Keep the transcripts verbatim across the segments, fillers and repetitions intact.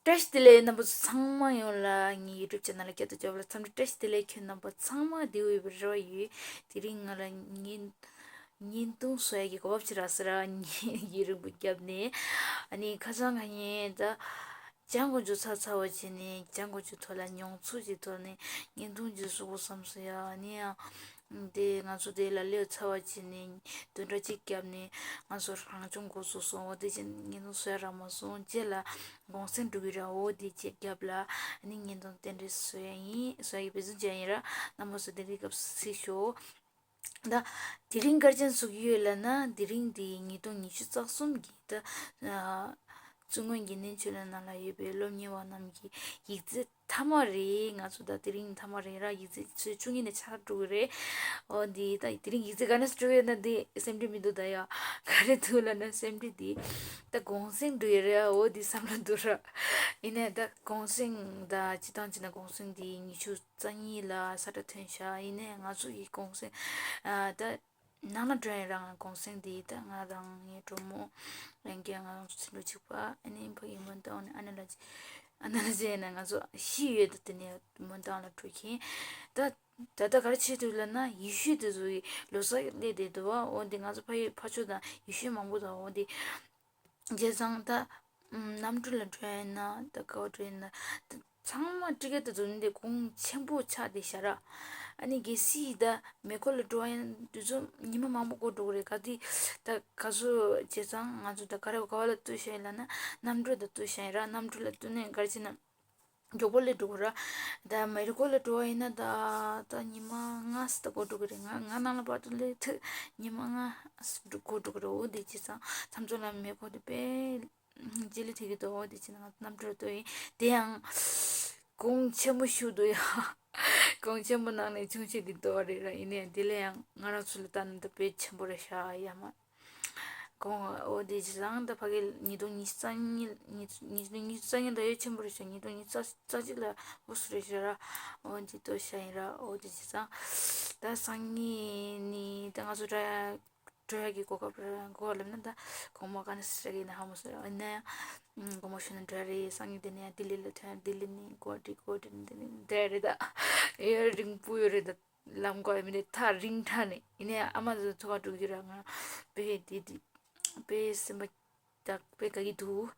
བཀྲ་ཤིས་བདེ་ལེགས། རྣམ་པ་ཚོ་ཚང་མ་ཡོངས་ལ་ངའི་YouTube channel་ལ་བསྐྱར་དུ་འབྱོར་བ་ལ་འཚམས་འདྲི་བཀྲ་ཤིས་བདེ་ལེགས། ཁྱོད་རྣམ་པ་ཚང་མ་བདེ་པོ་ཡོད་པའི་རེ་བ་ཡོད། དེ་རིང་ང་ལ་བརྙན་བརྙན་ཐུང་བཟོ་ཡ་གི་གོ་སྐབས་ཅིག་རག་སོང་ར། ངས་ཡུན་རིང་པོ་བརྒྱབ་ནས། ཨ་ནི་ཁ་སང་ཁ་ཉིན་ད་ལྗང་གུ་འཇུ་ཚར་ཚར་བ་བྱས་ནས། ལྗང་གུ་འཇུ་ཐོག་ལ་མྱོང་ཚོར་གྱི་ཐོག་ནས་བརྙན་ཐུང་ཅིག་བཟོ་དགོས་བསམ་སོང་ཡ། ཨ་ནི་ཡང་དེ་ང་ཚོ་དེ་ལ་སླེབས་ཚར་བ་བྱས་ནས་བདུན་ཕྲག་གཅིག་བརྒྱབ་ནས་ང་ཚོ་རང་སྦྱོང་འགོ་བཙུགས་སོང་། འོ་དེ་བྱས་ནས་བརྙན་ཐུང་བཟོ་ཡ་རག་མ་སོང་། རྗེས་ལ་གུང་སེང་འགྲོ་གི་ར། འོ་དེ་བྱས་རྒྱབ་ལ་ཨ་ནི་བརྙན་ཐུང་དེ་འདྲ་བཟོ་ཡ་ཡིན། བཟོ་ཡ་གི་འབད་བརྩོན་བྱས་ཡིན་ར། རྣམ་པ་ཚོ་དེ་རིང་སྐབས་སུ་གཟིགས་ཤོག། ད་དེ་རིང་ག་རེ་བྱས་ནས་བཟོ་གི་ཡོད་ལབ་ན། དེ་རིང་འདི་ཉིས་སྟོང་ཉི་ཤུ་རྩ་གསུམ་གྱི་ད་ཨ་བཙུན་དགོན་གྱི་གནས་མཆོད་ནང་ལ་ཡོད་པའི་སློབ་གཉེར་བ་རྣམས་ཀྱི་ཡིག་ཚད་མཐའ་མ་རེད། ང་ཚོ་ད་དེ་རིང་མཐའ་མ་རེད་ར། ཡིག་ཚད་ཚོས་བཅུ་གཉིས་ནས་ཆགས་འགྲོ་གི་རེད། འོ་འདི་ད་དེ་རིང་ཡིག་ཚད་ག་ནས་འགྲོ་གི་ཡོད་ན་འདི་སེམས་ཁྲལ་མི་འདུག་ད་ཡ། ག་རེ་འདུག་ལབ་ན་སེམས་ཁྲལ་འདི་ད་གུང་སེང་འགྲོ་ཡི་རེད། འོ་འདི་བསམ་བློ་འདུག་ར། ཡིན་ནའི་ད་གུང་སེང་ད་སྤྱི་བཏང་བྱས་ན་གུང་སེང་འདི་ཉི་ཤུ་རྩ་གཉིས་ལ་ས་ཁྲ་ཐོན་ཤག། ཡིན་ནའི་ང་ཚོ་ཡི་གུང་སེང་ཨ་ད་ནང་ལ་འགྲོ་ཡ་རང་གུང་སེང་འདི་ད་ང་རང་ངའི་གྲོགས་མོ་ལྷན་རྒྱས་ང་རང་ཚོ་ཚེ་འགྲོ་གཅིག་པ། ཨ་ནི་ཕ་གི་མོན་རྟ་དབང་ནས་ཨ་ན་ལ་ཅི་ཨ་ན་ལ་ཅི་ཡིན་ན་ང་ཚོ་བཞི་ཡོད། ད་དེ་ནས་མོན་རྟ་དབང་ལ་འགྲོ་གིན་ད་ད་ལྟ་ག་རེ་བྱེད་འདུག་ལབ་ན། ཡེ་ཤུ་དེ་ཚོ་ཡི་ལོ་གསར་སླེབས་བསྡད་འདུག་བ། འོ་འདི་ང་ཚོ་ཕ་ཡུལ་ཕ་ཕྱོགས་དང་ཡེ་ཤུ་མང་པོ་དང་། འོ་འདི་བྱས་ཙང་ད་ཨམ་གནམ་གྲུ་ལ་འགྲོ་ཡ་ཡིན་ན་ད་ག་པར་འགྲོ་ཡ་ཡིན་ན་ད་ཚང་མ་ཊི་ཀེ་ཊི་དེ་ཚོ་འདི་གོང་ཆེན་པོ་ཆགས་བསྡད་ཤག་ར། ཨ་ནི་གལ་སྲིད་ད་མེ་འཁོར་ལ་འགྲོ་བ་ཡིན་དུས་ཚོད་ཉི་མ་མང་པོ་འགོར་འགྲོ་གི་རེད། ག་དུས་ད་ག་ཚོད་བྱས་ཙང་ང་ཚོ་ད་ག་རེ་ག་བ་ལ་ལྟོས་ཤག་ཡིན་ལབ་ན་གནམ་གྲུ་ད་ལྟོས་ཤག་ཡིན་ར། གནམ་གྲུ་ལ་ལྟོས་ནས་ག་རེ་བྱས་ན་མགྱོགས་པོ་སླེབས་འགྲོ་གི་ར། ད་མེ་འཁོར་ལ་འགྲོ་བ་ཡིན་ན་ད་ད་ཉི་མ་ལྔ་ཙམ་ད་འགོར་འགྲོ་གི་རེད། ང་ང་ནང་ལ་བར་དུ་སླེབས་དུས་ཉི་མ་ལྔ་ཙམ་འགོར་འགྲོ་གི་རེད། འོ་དེ་བྱས་ཙང་མཚམས་མཚམས་ལ་མེ་འཁོར་དེ་དཔེ་རྗེས་ལུས་ཐེབས་ཀྱི་འདུག། འོ་དེ་བྱས་ན་ང་གནམ་གྲུ་ལ་ལྟོས་ཡིན། དེ་ཡང་གོང་ཆེན་པོ་ཞིག་འདུག་ཡ། གོང་ཆེན་པོ་ནང་ནས་ཆུང་ཆུང་གི་འདུག་རེད་ར། ཡིན་ནའི་དེ་ལས་ཡང་ང་རང་ཚོ་ལ་ལྟ་ན་ད་དཔེ་ཆེན་པོ་རེད་ཤག་ཡ་མ། གོང་འོ་དེ་བྱས་ཙང་ད་ཕ་གི་ཉིས་སྟོང་ཉི་ཤུ་རྩ་གཉིས་ཉིས་ཉིས་ཉིས་སྟོང་ཉི་ཤུ་རྩ་གཉིས་ད་ཡོད་ཆེན་པོ་རེད་ཤག། ཉིས་སྟོང་ཉི་ཤུ་རྩ་གཅིག་ལ་འོ་སུ་རེད་ཤག་ར། འོ་དེ་ལྟོས་ཤག་ཡིན་ར། འོ་དེ་བྱས་ཙང་ད་སང་ཉིན་ནི་ད་ང་ཚོ་འདྲ་འགྲོ་ཡ་གི་གོ་སྐབས་རེད། གོ་སྐབས་ལབ་ན་ད་དགོང་མོ་ག་ནས་སྲེག་གི་ཡིན་ན་ཧ་མ་སོང་། ཡིན་ན་ཡང་དགོང་མོ་ཤོད་ན་འགྲོ་ཡ་རེད། སང་ཉིན་དེ་ནས་ཡང་ལྡི་ལི་ལ་ཐོན། ལྡི་ལི་ནས་གོ་ཌི་གོ་ཌི་ནས་འདི་ནས་འདྲ་རེད། ད་ཡ་རིང་པོ་ཡོད་རེད། ད་ལམ་ཀ་ཡ་མི་འདི་ཐག་རིང་དྲགས་ནས། ཡིན་ན་ཡང་ཨ་མ་ཚོ་ཚོ་ག་འགྲོ་གི་ར། ང་དཔེ་དེ་དེ་དཔེ་སེམས་པ་ད་དཔེ་དགའ་གི་འདུག།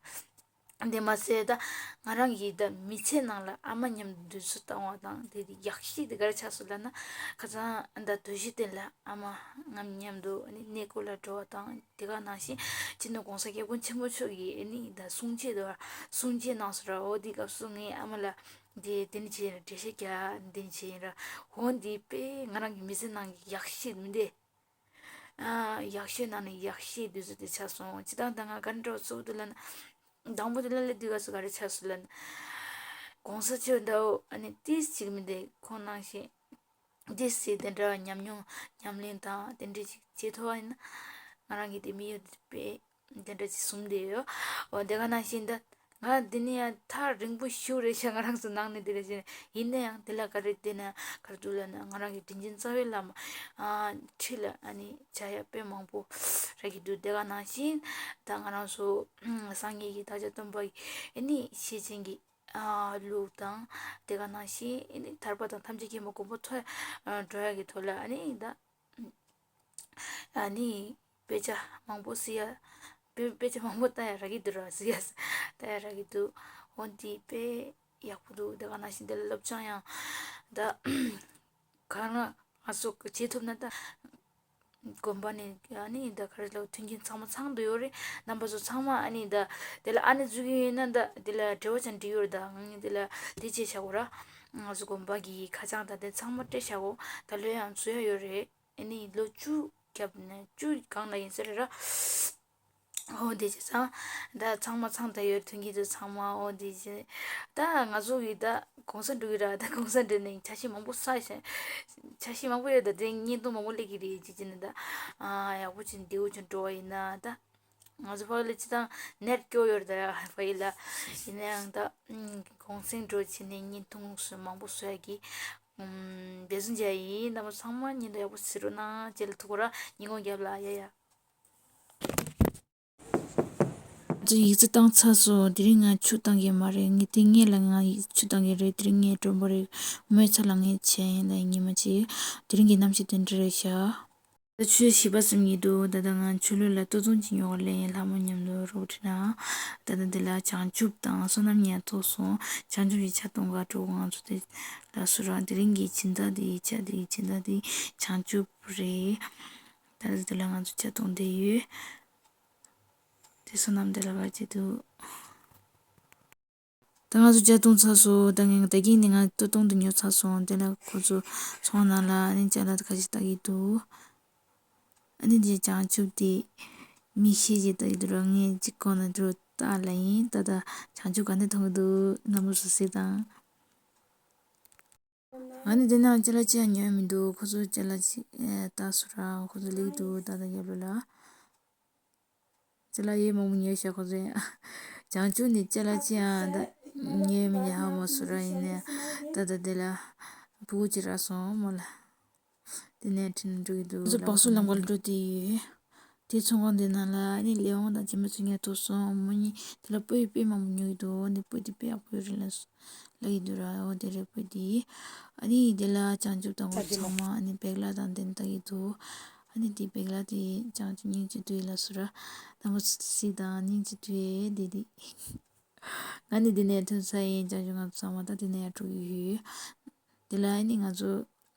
དེ་མ་ཟད་ད་ང་རང་གི་ད་མི་ཚེ་ནང་ལ་ཨ་མ་མཉམ་དུ་དུས་ཚོད་བཏང་བ་དང་དེ་དེ་ཡག་ཤོས་དེ་ག་རེ་ཆགས་སོང་ལབ་ན། ཁ་སང་ད་དུས་ཆེན་དེ་ལ་ཨ་མ་ང་མཉམ་དུ་ཨ་ནི་གནས་སྐོར་ལ་འགྲོ་བ་དང་། དེ་ག་ནང་བཞིན་སྤྱི་ནོར་༸གོང་ས་༸སྐྱབས་མགོན་ཆེན་པོ་མཆོག་གིས་ཨ་ནི་ད་གསུང་ཆོས་དེ་བར་གསུང་ཆོས་གནང་སོང་ར། འོ་དེ་སྐབས་སུ་ངས་ཨ་མ་ལ་དེ་དེ་ནི་བྱས་ཡིན་ར། འགྲེལ་བཤད་རྒྱག་དེ་ནི་བྱས་ཡིན་ར། འོ་འདི་དཔེ་ང་རང་གི་མི་ཚེ་ནང་གི་ཡག་ཤོས་མི་འདི། ཨ་ཡག་ཤོས་ནང་ནས་ཡག་ཤོས་དུས་ཚོད་དེ་ཆགས་སོང་། སྤྱིར་བཏང་ད་ང་ག་འདྲ་བ་ཚོགས་འདུ་ལ་ན་དང་པོ་དེ་ལ་སླེབས་དུས་སྐབས་སུ་ག་རེ་ཆགས་སོང་ལབ་ན། གོང་ས་མཆོག་འདྲ་བོ་ཨ་ནི་ཏིས་ཅིག་མི་འདི་ཁོང་ནང་བཞིན་ཏིས་ཅིག་དེ་འདྲ་བ་ཉམས་མྱོང་ཉམས་ལེན་དང་དེ་འདྲ་ཅིག་བྱེད་ཐུབ་པ་ཡིན་ན། ང་རང་གི་དེ་མི་ཡོད་དེ་དཔེ་དེ་འདྲ་ཅིག་བཟུང་བསྡད་ཡོད། འོ་དེ་ག་ནང་བཞིན་ད་ང་འདི་ནས་ཡང་ཐག་རིང་པོ་ཞིག་རེད་ཤག། ང་རང་ཚོ་ནང་ནས་དེ་རེད་ཤག། ཡིན་ན་ཡང་དེ་ལ་ག་རེ་བལྟས་ན་ག་རེ་འདུག་ལབ་ན། ང་རང་གི་དྲིན་ཅན་རྩ་བའི་བླ་མ་ཨ་ཁྲི་ལ་ཨ་ནི་བྱ་ཡ་དཔེ་མང་པོ་རག་གི་འདུག། དེ་ག་ནང་བཞིན་ད་ང་རང་ཚོ་སངས་རྒྱས་ཀྱི་བདག་ཅག་སྟོན་པ་ཡི་ཨ་ནི་ཤེར་ཕྱིན་གྱི་ཨ་ལུགས་དང་། དེ་ག་ནང་བཞིན་ཨ་ནི་ཐར་པ་དང་ཐམས་ཅད་མཁྱེན་པའི་གོ་འཕང་ཐོབ་འགྲོ་ཡ་གི་ཐོག་ལ་ཨ་ནི་ད། ཨ་ནི་དཔེ་ཆ་མང་པོ་གཟིགས་ཡ། དཔེ་དཔེ་ཆ་མང་པོ་ལྟ་ཡ་རག་གི་འདུག་ར། གཟིགས་ཡ་ལྟ་ཡ་རག་གི་འདུག། འོ་འདི་དཔེ་ཡག་པོ་འདུག། དེ་ག་ནང་བཞིན་དེ་ལ་སློབ་སྦྱོང་ཡང་ད་གང་ལ་ང་ཚོ་བྱེད་ཐུབ་ན། ད་དགོན་པ་ནས་ཨ་ནི་ད་ག་རེ་ལབ། མཐུན་རྐྱེན་ཚང་མ་ཚང་འདུག་ཡོད་རེད། རྣམ་པ་ཚོ་ཚང་མ་ཨ་ནི་ད་དེ་ལ་ཨ་ནི་འཛུལ་གི་ཡོད་ན་ད་དེ་ལ་འབྲེལ་བ་ཅང་འགྲིག་ཡོད་རེད། ད་ང་གཉིས་དེ་ལ་དེ་བྱས་བཞག་གོ་ར། ང་ཚོ་དགོན་པ་གི་ཁ་བྱང་དང་དེ་ཚང་མ་སྤྲད་བཞག་གོ། ད་ལོས་ཡང་འཛུལ་ཡ་ཡོད་རེད། ཨ་ནི་ལོ་བཅུ་བརྒྱབ་ནས་བཅུ་སྒང་ལ་ཡིན་ས་རེད་ར། འོ་དེ་བྱས་ཙང་ད་ཚང་མ་ཚང་ད་ཡོད། མཐུན་རྐྱེན་དེ་ཚང་མ། འོ་དེ་བྱས་ད་ང་ཚོ་གི་ད་གུང་སེང་འགྲོ་གི་ར། ད་གུང་སེང་འགྲོ་ནས་འཆར་གཞི་མང་པོ་བསགས་ཤག། འཆར་གཞི་མང་པོ་ཡོད། ད་དེ་བརྙན་ཐུང་མང་པོ་སླེབས་ཀྱི་རེད། ཅི་བྱས་ནས་ད་ཨ་ཡག་པོ་བྱས་ནས་བདེ་པོ་བྱས་ནས་འགྲོ་བ་ཡིན་ན། ད་ང་ཚོ་ཕ་གི་ལ་སྤྱིར་བཏང་ནེཊ་སྐྱོ་ཡོད་རེད། ད་ཕ་གི་ལ་ཡིན་ན་ཡང་ད་གུང་སེང་འགྲོ་བྱས་ནས་བརྙན་ཐུང་སུ་མང་པོ་བཟོ་ཡ་གི་འབད་བརྩོན་བྱས་ཡིན། རྣམ་པ་ཚང་མ་བརྙན་ཐུང་ཡག་པོ་གཟིགས་རོགས་གནང་། རྗེས་ལ་ཐུག་གོ་ར། ཉིན་གུང་རྒྱབ་ལ་ཡ་ཡ། ཡིག་ཚད་བཏང་ཚར་སོང་། དེ་རིང་ང་ཆུ་བཏང་གི་མ་རེད། ངས་དེ་སྔོན་ལ་ང་ཡིག་ཆུ་བཏང་གི་རེད། དེ་རིང་ངས་དྲོན་པ་རེད། མོའི་ཚ་ལ་ངས་བྱས་ཡིན་ལ་ཉི་མ་གཅིག་དེ་རིང་གི་གནམ་གཤིས་དེ་འདྲ་རེད་ཤག་ད་ཆུ་ཞིམ་པ་ཟིན་གྱི་འདུག་ད་ལྟ་ང་ཆུ་ལུད་ལ་སྟོད་ཐུང་གཅིག་ཉོ་གར་སླེབས་ཡིན། ལྷ་མོ་མཉམ་དུ་རོགས་བྱས་ན། ད་ལྟ་འདི་ལ་བྱང་ཆུབ་དང་བསོད་ནམས་ཡང་ཐོགས་སོང་། བྱང་ཆུབ་ཀྱི་ཆ་གཏོང་ག་འགྲོ། ང་ཚོ་དེ་ལ་སུ་རང་དེ་རིང་གི་སྦྱིན་བདག་དེ་ཡི་ཆ་དེ་ཡི་སྦྱིན་བདག་དེ་བྱང་ཆུབ་རེད། ད་ལྟ་འདི་ལ་ང་ཚོ་ཆ་གཏོང་བསྡད་ཡོད། དེ་བསོད་ནམས་དེ་ལ་ག་ཅི་འདུག་ད་ང་ཚོ་ཇ་བཏུང་ཚར་སོང་། ད་ངས་ད་གིན་ནས་ང་སྟོད་ཐུང་དེ་ཉོ་ཚར་སོང་། དེ་ལ་ཁོ་ཚོ་ཚོང་ནང་ལ་ཨ་ནི་ཅ་ལག་ཁ་ཤས་ལྟ་གི་འདུག་ཨ་ནི་དེ་བྱང་ཆུབ་དེ་མིག་ཤེལ་ཅིག་ལྟ་གི་འདུག་ར། ངས་གཅིག་གོན་ནས་འགྲོ་ལྟ་ལ་ཡིན། ད་ད་བྱང་ཆུབ་ག་འདྲ་མཐོང་གི་འདུག་རྣམ་པ་ཚོ་གཟིགས་དང་། ཨ་ནི་དེ་ནང་ཅ་ལག་ཅི་ཡང་ཉོས་མི་འདུག་ཁོ་ཚོ་ཅ་ལག་ཅིག་ལྟ་སོང་ར། ཁོ་ཚོ་སླེབས་འདུག་ད་ད་རྒྱབ་ལོགས་ལ། ཅ་ལག་ཡོད་མང་པོ་ཉོས་ཤག་ཁོ་ཚོ་ཡང་། བྱང་ཆུབ་ནས་ཅ་ལག་ཅི་ཡང་ད་ཉོས་མི་ཉོས་ཧ་མ་སོང་ར། ཡིན་ནའི་ད་ད་དེ་ལ་ཕྲུ་གུ་ཅིག་རག་སོང་མོ་ལ། དེ་ནས་ཁྲིད་ནས་འགྲོ་གི་འདུག་ཁོ་ཚོ་བག་སུ་ལམ་ཁ་ལ་འགྲོ་བསྡད་ཡོད། དེ་ཚོང་ཁང་དེ་ནང་ལ་ཨ་ནི་ལས་དབང་དང་རྗེས་མ་ཚོ་ཉལ་ཐུག་སོང་། མོ་གཉིས་དེ་ལ་སྤོས་དཔེ་མང་པོ་ཉོ་གི་འདུག་འདི་སྤོས་དེ་དཔེ་ཡག་པོ་ཡོད་རེད་ལ། ལབ་ཀྱི་འདུག་ར། འོ་དེ་རེད་སྤོས་དེ། ཨ་ནི་དེ་ལ་བྱང་ཆུབ་དང་ཁོ་ཚང་མ་ཨ་ནི་བེག་ལ་དང་དེ་ལྟ་གི་འདུག་ཨ་ནི་དེ་བེག་ལ་དེ་བྱང་ཆུབ་སྙིང་རྗེ་དུས་ལ་སུ་ར། དང་པོ་སི་དང་སྙིང་རྗེ་དུས་ཨེ་དེ་དེ། ང་ནི་དེ་ནས་ཐོན་ས་ཡིན། བྱང་ཆུབ་ང་ཚོ་ཚང་མ་ད་དེ་ནས་ཡར་འགྲོ་གི་ཡོད། དེ་ལ་ཨ་ནི་ང་ཚོ་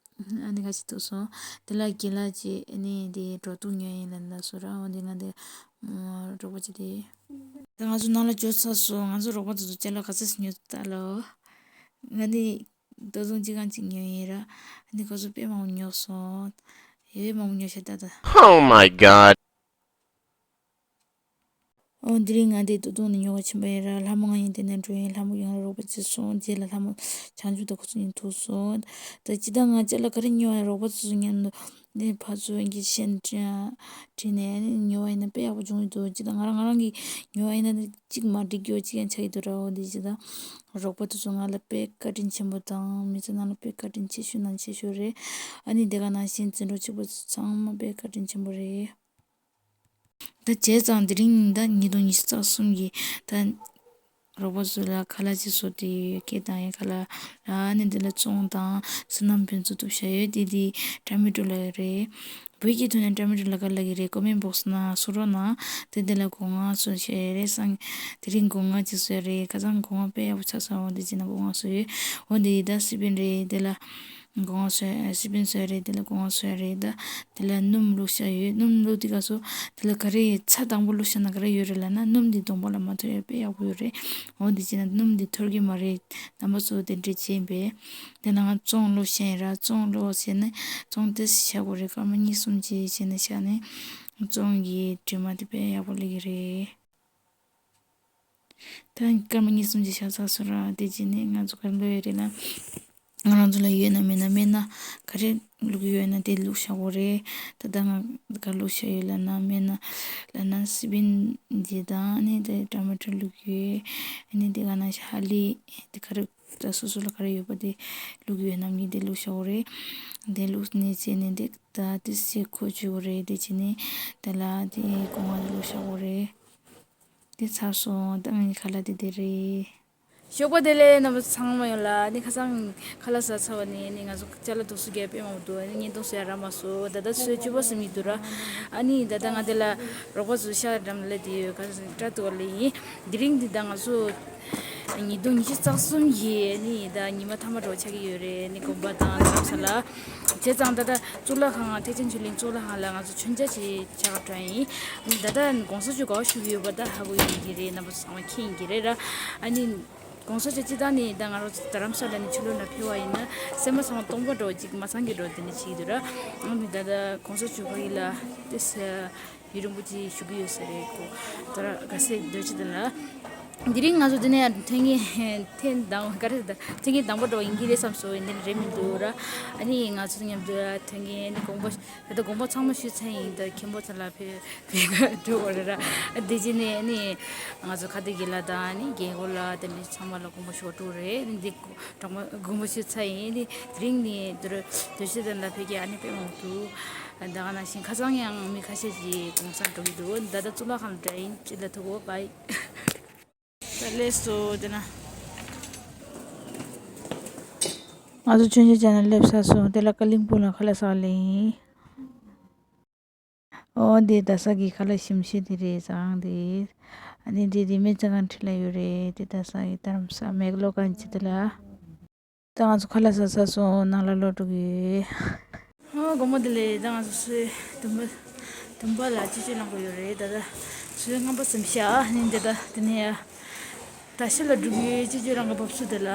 ཨ་ནི་ཁ་ཤས་ཐུག་སོང་། དེ་ལ་རྒན་ལགས་ཀྱིས་ཨ་ནི་དེ་འགྲོ་འདུག་ཉོ་ཡིན་ལབ་ན་སུ་ར། འོ་དེ་ང་དེ་རོགས་པ་ཅིག་དེ། ད་ང་ཚོ་ནང་ལ་འབྱོར་ཚར་སོང་། ང་ཚོ་རོགས་པ་དེ་ཚོ་ཅ་ལག་ག་ཚོད་ཉོས་ད་ལོ། ང་ནི་ཏོག་ཙམ་ཅི་གང་ཅིག་ཉོས་ཡིན་ར། ཨ་ནི་ཁོ་ཚོ་དཔེ་མང་པོ་ཉོས་སོང་། ཡོད་མང་པོ་ཉོས་ཤག་ད་ད། Oh my God. འོ་དེ་རིང་ང་དེ་ཏོག་ཙམ་ནས་ཉོ་ག་ཕྱིན་པ་ཡིན་ར། ལྷ་མོ་ང་ཡིན་དེ་ནས་འགྲོ་ཡིན། ལྷ་མོ་ཡང་རོགས་པ་བྱས་སོང་། རྗེས་ལ་ལྷ་མོ་བྱང་ཆུབ་དང་ཁོ་ཚོ་གཉིས་ཐུག་སོང་། ད་ཅི་ད་ང་ཅ་ལག་ག་རེ་ཉོ་ཡ་རོགས་པ་ཚོ་ཚོ་མཉམ་དུ། ནས་ཕར་ཚུར་གྱི་ཤན་ཁྲིད་ནས་ཉོ་བ་ཡིན་ན་དཔེ་ཡག་པོ་བྱུང་ཡོད་འདུག་ཅི་ད་ང་རང་ང་རང་གིས་ཉོ་བ་ཡིན་ན་གཅིག་མ་འགྲིག་རྒྱུ་གཅིག་ཡང་ཆགས་ཀྱི་འདུག་ར། འོ་འདི་ཅི་ད་རོགས་པ་དེ་ཚོ་ང་ལ་དཔེ་བཀའ་དྲིན་ཆེན་པོ་དང་མི་ཚེ་ནང་ལ་དཔེ་བཀའ་དྲིན་ཆེ་ཤོས་ནང་ཆེ་ཤོས་རེད། ཨ་ནི་དེ་ག་ནང་བཞིན་འཛིན་གྲོགས་གཅིག་པ་ཚོ་ཚང་མ་དཔེ་བཀའ་དྲིན་ཆེན་པོ་རེད། ད་བྱས་ཙང་དེ་རིང་ད་ཉིས་སྟོང་ཉི་ཤུ་རྩ་གསུམ་གྱི་ད། རོགས་པ་ཚོ་ལ་ཁ་ལག་ཅིག་བཟོ་སྟེ་ཡོད། སྐད་བཏང་ཡས་ཁ་ལག་ཨ་ནི་འདི་ལ་བཙོང་དང་བསོད་ནམས་ཕུན་སུམ་ཚོགས་བཞག་ཡོད། དེ་དེ་ཀྲ་མི་ཀྲུ་ལ་ཡོད་རེད། བོད་ཀྱི་ཐོག་ནས་ཀྲ་མི་ཀྲུ་ལ་ག་ལ་གི་རེད། ཀོ་མེན་བོག་སི་ནང་གསུང་རོགས་གནང་། དེ་འདི་ལ་སྒོ་ང་བཟོ་བཞག་ཡོད་རེད། སང་དེ་རིང་སྒོ་ང་ཅིག་བཟོས་རེད། ཁ་སང་སྒོ་ང་དཔེ་ཡག་པོ་ཆགས་སོང་། འོ་འདི་ཅི་ན་སྒོ་ང་བཟོས་ཡོད། འོ་འདི་ད་སི་པན་རེད། དེ་ལ། སྒོ་ང་བཟོས། སི་པན་བཟོས་རེད། དེ་ལ་སྒོ་ང་བཟོས་རེད། ད་དེ་ལ་སྣུམ་བླུགས་བཞག་ཡོད། སྣུམ་བླུགས་དེ་ག་སོ་དེ་ལ་ག་རེ་ཚྭ་དང་པོ་བླུགས་བཞག་ན་ག་རེ་ཡོད་རེད་ལབ་ན། སྣུམ་འདི་གདོང་པ་ལ་མ་ཐོ་ཡ་དཔེ་ཡག་པོ་ཡོད་རེད། འོ་འདི་བྱས་ན་སྣུམ་འདི་ཐོར་གི་མ་རེད། རྣམ་པ་ཚོ་དེ་འདྲས་བྱས་པས། དེ་ནང་བཙོང་བླུགས་བཞག་ཡིན་ར། བཙོང་བླུགས་བྱས་ནས་བཙོང་ཏོག་ཙམ་བཞག་དགོས་རེད། སྐར་མ་གཉིས་གསུམ་ཅིག་བྱས་ནས་བཞག་ནས་བཙོང་གི་དྲི་མ་དེ་དཔེ་ཡག་པོ་སླེབས་ཀྱི་རེད། ད་སྐར་མ་གཉིས་གསུམ་ཅིག་བཞག་ཚར་སོང་ར། དེ་རྗེས་ནས་ང་ཚོ་ག་རེ་བླུགས་ཡོད་རེད་ན། ང་རང་ཚོ་ལ་ཡོད་ན་མེད་ན། མེད་ན་ག་རེ་བླུགས་ཡོད་ན་དེ་བླུགས་བཞག་དགོས་རེད། ད་ལྟ་ང་ག་རེ་བླུགས་བཞག་ཡོད་ལབ་ན། མེད་ན་ལབ་ན་སི་པན་འདི་དང་ཨ་ནི་དེ་ཊ་མ་ཊོ་བླུགས་ཡོད། ཨ་ནི་དེ་ག་ན་ཤ་ཧ་ལི་དེ་ག་རེ་ད་སོ་སོ་ལ་ག་རེ་ཡོད་པ་དེ་བླུགས་ཡོད་རྣམས་ཀྱིས་དེ་བླུགས་བཞག་དགོས་རེད། དེ་བླུགས་ནས་བྱས་ནས་དེ་ད་དེ་སེ་ཁོ་བཅུག་དགོས་རེད། དེ་བྱས་ནས་དེ་ལ་དེ་སྒོ་ང་དེ་བླུགས་བཞག་དགོས་རེད། དེ་ཚར་སོང་། ད་ངའི་ཁ་ལག་དེ་དེ་རེད། ཞོགས་པ་བདེ་ལེགས། རྣམ་པ་ཚང་མ་ཡོང་ལ་ནི་ཁ་སང་ཁ་ལག་ཟ་ཚར་བ་ནི་ནི་ང་ཚོ་ཅ་ལག་དུག་སུ་རྒྱག་དཔེ་མང་པོ་འདུག་ཨ་ནི་བརྙན་ཐུང་བཟོ་ཡ་རག་མ་སོང་། ད་ལྟ་ཚོད་བཅུ་པ་ཟིན་གྱི་འདུག་ར། ཨ་ནི་ད་ལྟ་ང་དེ་ལ་རོགས་པ་ཚོ་ཤ་འགྲམ་ལ་དེ་ཡོད་ག་ས་ཀྲ་ཏུ་བ་ལ་ཡིན། དེ་རིང་འདི་ད་ང་ཚོ་ཉིས་སྟོང་ཉི་ཤུ་རྩ་གསུམ་གྱི་ནི་ད་ཉི་མ་མཐའ་མ་འགྲོ་ཆགས་ཀྱི་ཡོད་རེད། ནི་དགོན་པ་དང་རྡ་རམ་ས་ལ། བྱས་ཙང་ད་ལྟ་གཙུག་ལག་ཁང་ཐེག་ཆེན་ཆོས་གླིང་གཙུག་ལག་ཁང་ལ་ང་ཚོ་མཆོད་མཇལ་ཅིག་བྱ་ག་འགྲོ་ཡིན། ད་ལྟ་གོང་ས་མཆོག་ག་པར་བཞུགས་ཡོད་པ་ད་ཧ་གོ་ཡིན་གྱི་རེད། རྣམ་པ་ཚོ་ཚང་མ་མཁྱེན་ཡིན་གྱི་རེད་ར། ཨ་ནི་གོང་ས་མཆོག་སྤྱི་བཏང་ནི་ད་ང་རང་ཚོ་རྡ་རམ་ས་ལ་ནས་ཕྱི་ལོགས་ལ་ཕེབས་པ་ཡིན་ན་སེམས་པ་ཚང་མ་སྟོང་པ་འདྲ་བོ་ཅིག་མ་ཚང་གི་འདྲ་བོ་དེ་འདྲ་བྱེད་ཀྱི་འདུག་ར། ཨ་ནི་ད་ལྟ་གོང་ས་མཆོག་ཕ་གི་ལ་ཏེ་ས་ཡུན་རིང་པོ་ཅིག་བཞུགས་ཀྱི་ཡོད་ས་རེད་ཁོ། ད་ར་ག་ཚོད་འདོད་ཅི་ད་ལ། དེ་རིང་ང་ཚོ་འདི་ནས་ཐོན་མཁན་ཐེངས་དང་ག་རེ་ཟེར། ད་ཐོན་མཁན་དང་པོ་འདྲ་བོ་ཡིན་གྱི་རེད་བསམ་སོང་། ཡིན་དེ་རེད་མི་འདུག་ར། ཨ་ནི་ང་ཚོ་མཉམ་དུ་ཐོན་མཁན་ནི་དགོངས་པ། ད་ལྟ་དགོངས་པ་ཚང་མ་ཞུས་ཚར་ཡིན། ད་མཁན་པོ་ཚོ་ལ་ཕེབས་ཕེབས་འགྲོ་བ་རེད་ར། དེ་རྗེས་ནས་ནི་ང་ཚོ་ཁ་བརྡའི་དགེ་ལགས་དང་ནི་རྒན་གོག་ལགས་དེ་འདྲ་ཚང་མ་ལ་དགོངས་པ་ཞུ་འགྲོ་རེད། འདི་དགོངས་པ་ཞུས་ཚར་ཡིན། ནི་དེ་རིང་ནི་དུ་རུ་དུ་ཤེས་དན་ལ་ཕེབས་མཁན་ཨ་ནི་དཔེ་མང་འདུག་ད་ག་ནང་བཞིན་ཁ་སང་ཡང་མི་ཁ་ཤས་ཀྱིས་དགོངས་སེལ་འགྲོ་གི་འདུག་ད་ལྟ་གཙུག་ལག་ཁང་འདྲ་ཡིན། ཅི་ལ་ཐུག་གོ་བའི། ད་ལས་སོ་དེ་ན། ང་ཚོ་མཆོད་མཇལ་བྱས་ནས་སླེབས་ཚར་སོང་། དེ་ལ་ཀ་ལིང་སྤུང་ལ་ཁ་ལག་ཟ་ལེ་ཡིན། ཨོ་འདི་རྡ་ས་གི་ཁ་ལག་ཞིམ་ཤོས་དེ་རེད་ཟ་ཁང་དེ། ཨ་ནི་འདི་དེ་སྨན་རྩིས་ཁང་འཁྲིས་ལ་ཡོད་རེད། དེ་རྡ་ས་གི་རྡ་རམ་ས་མེག་ལོ་གང་ཅི་དེ་ལ། ད་ང་ཚོ་ཁ་ལག་ཟ་ཚར་སོང་། ནང་ལ་ལོག་འགྲོ་གི་ཡོད། ཨོ་དགོང་མོ་དེ་ལས་ད་ང་ཚོ་སོའི་དུམ་པ་དུམ་པ་ལ་སྤྱི་སྤྱོད་ལམ་ཁ་ཡོད་རེད། ད་ད་སོའི་རྔན་པ་ཟིན་ཤག་ཨ་ནི་འདི་ད་དེ་ནས་ཡ། ད་ཕྱི་ལ་འགྲོ་གི་ཡོད། སྤྱི་སྤྱོད་རང་གི་བབས་སུ་དེ་ལ།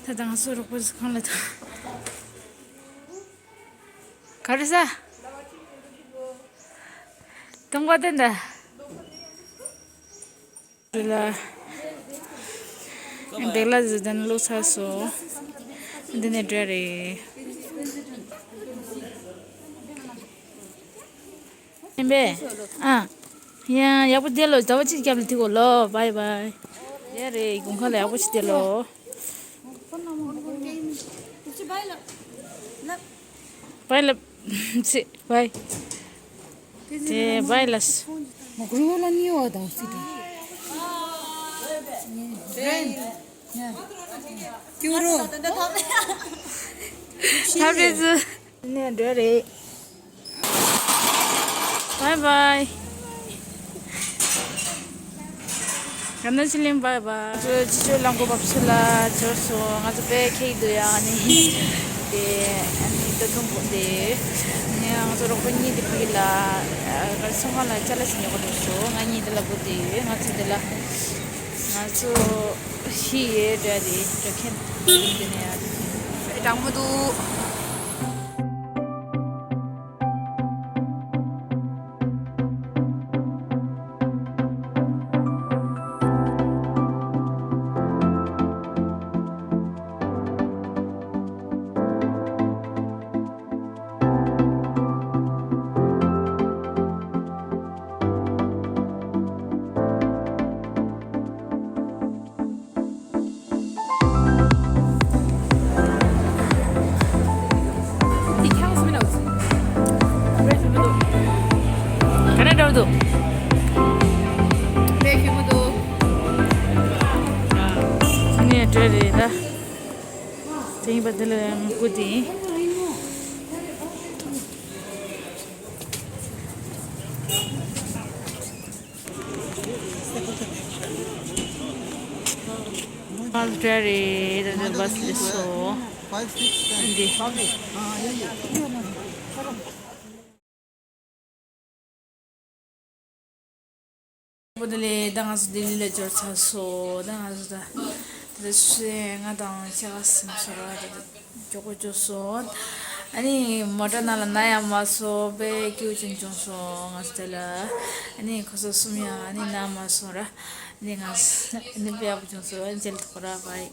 ད་ད་ང་ཚོ་རོགས་པ་ཁང་ལ་ཐོན། ག་རེ་ཟ། སྟོང་པ་དེ་འདྲ། དེ་ལ་བེག་ལ་ཟི་དན་བླུགས་ཚར་སོང་། འདི་ནས་འགྲོ་རེད། ཨིན་པས། ཨ། ཡང་ཡག་པོ་བསྡད་ལོ། ཟླ་བ་གཅིག་རྒྱབ་ལ་ཐིག་གོ་ལོ། བའི་བའི། ཡ་རེད། དགུན་ཁ་ལ་ཡག་པོ་ཞིག་བསྡད་ལོ། བའི་ལབ། ཚེ་བའི། དེ་བའི་ལ། ཐབས་རེད་ཟེར། ནས་འགྲོ་རེད། བའི་བའི། ག་ན་ཆི་ལིང་བའི་བའི། ང་ཚོ་སྤྱི་སྤྱོད་རླངས་འཁོར་བབས་ཚུལ་ལ་འབྱོར་སོང་། ང་ཚོ་དཔེ་ཁེག་འདུག་ཡ། ཨ་ནི་དེ་ཨ་ནི་ད་དུང་དགོངས་ཏེ། ཨ་ནི་ང་ཚོ་རོགས་པ་གཉིས་དེ་ཕ་གི་ལ་གར་ཚོང་ཁང་ལ་ཅ་ལག་ཞིག་ཉོ་ག་འགྲོ་སོང་། ང་གཉིས་དེ་ལ་བུ་དེ་ཡོད། ང་ཚོ་དེ་ལ་ང་ཚོ་ཤི་ཡོད་འདྲ་རེད། འགྲོ་མཁན་དེ་ནས་ཡ་དེ་དྲང་མོ་འདུག་ག་ནས་འགྲོ་འདུག་ནས་འགྲོ་རེད་ད། དེ་ཡིན་པ་འདི་ལ་ཡང་སྐུ་དེ་ཡིན། Bus driver, the bus is so. འདི། བོད་ལས་ད་ང་ཚོ་ལྡི་ལི་ལ་འབྱོར་ཚར་སོང་། ད་ང་ཚོ་ད་ད་ད་ང་དང་ཆ་ག་སིམ་སོ་ར་ད་ད་མགྱོགས་པོ་འབྱོར་སོང་། ཨ་ནི་མོ་ཊ་ནང་ལ་ན་ཡང་མ་སོང་། དཔེ་སྐྱིད་པོ་ཅན་བྱུང་སོང་ང་ཚོ་དེ་ལ། ཨ་ནི་ཁོ་ཚོ་གསུམ་ཡང་ཨ་ནི་ན་མ་སོང་ར། ཨ་ནི་ང་ཚོ་ཨ་ནི་དཔེ་ཡག་པོ་བྱུང་སོང་། ཨ་ནི་མཇལ་ཐུབ་ར་བའི།